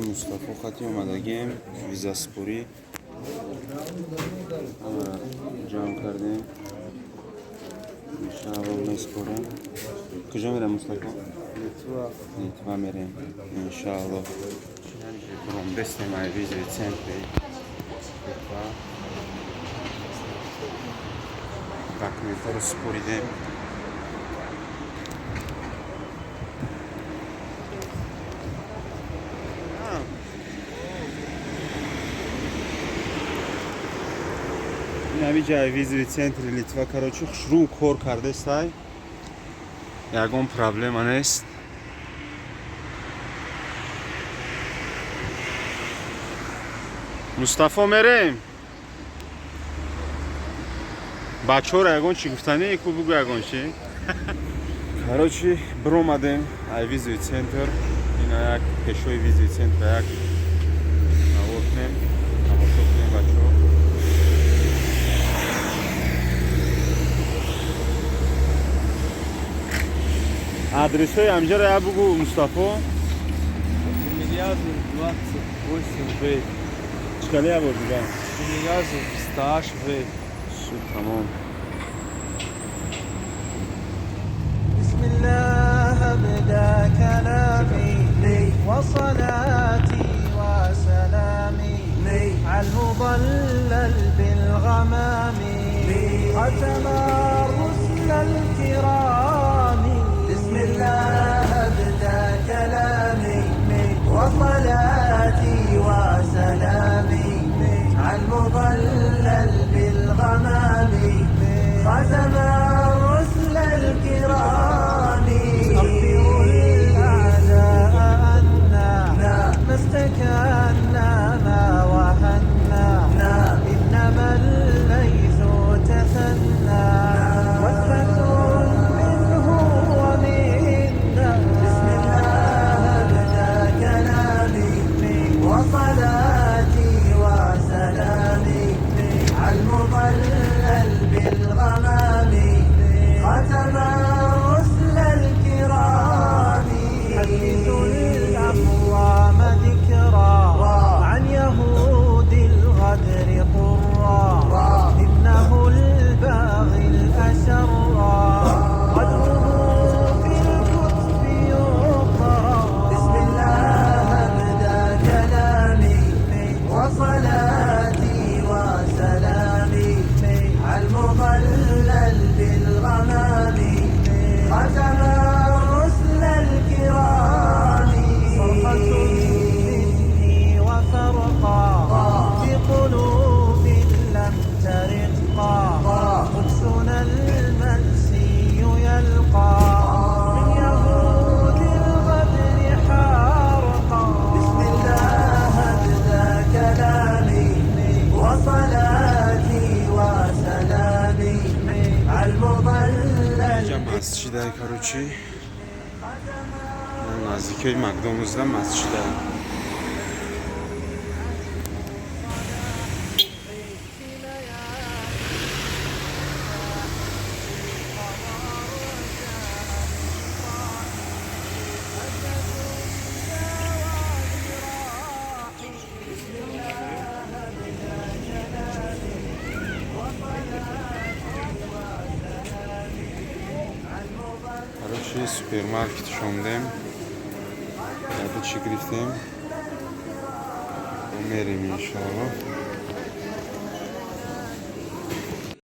Мустафо хати омадагем, визаспорӣ ҳама ҷамъ кардем. Иншаалло меспорем. Куҷо мерем, Мустафо? Литва мерем, иншаалло. Бромдестем ай визаи центри Литва. Документҳоро супоридем. Ин ҷай визаи центри Литва, короче, хушрӯ кор кардестай. Ягон проблема нест. Мустафо, мерем. Бачаҳоро ягон чӣ гуфтанӣ ку бугӯ ягон чӣ. Короче, биромадем ай визаи центр. Ина як пешои визаи центр як навор кунем, тамошо кунем, бачаҳо. Адресҳои ҳамҷаро я бугӯ, Мустафо. Тимирязев 28 В. Чикали я бор дига? Тимирязев 28 В. Шуд, тамом. بسم الله أبدأ كلامي وصلاتي وسلامي على المضلل بالغمام ختم الرسل الكرام. بسم الله أبدأ كلامي وصلاتي وسلامي على المضلل بالغمام ختم الرسل الكرام. أخبر الأعداء أنا ما استكنا ما وهنا إنما الليث تثنى وثبة منه ومنا. بسم الله أبدأ كلامي وصلاتي وسلامي على المضلل بالغمام ختم الرسل الكرام. حدثوا الأقوام ذكرى عن يهود الغدر طرا إنه الباغي الأشرا قدره في الكتب يقرأ. بسم الله أبدأ كلامي وصلاتي وسلامي على المضلل بالغمام ختم الرسل الكرام. صرخة مني وفرقا في قلوب لم ترقا قدسنا المنسي يلقى من يهود الغدر حارقا. بسم الله أبدأ كلامي وصلاتي وسلامي على المضلل. Инҷа масҷидай, короче. Наздикиҳои Макдоналдсда масҷидай. Короче, супермаркет шомдем. Яда чӣ гирифтем? Мерем, иншоалло.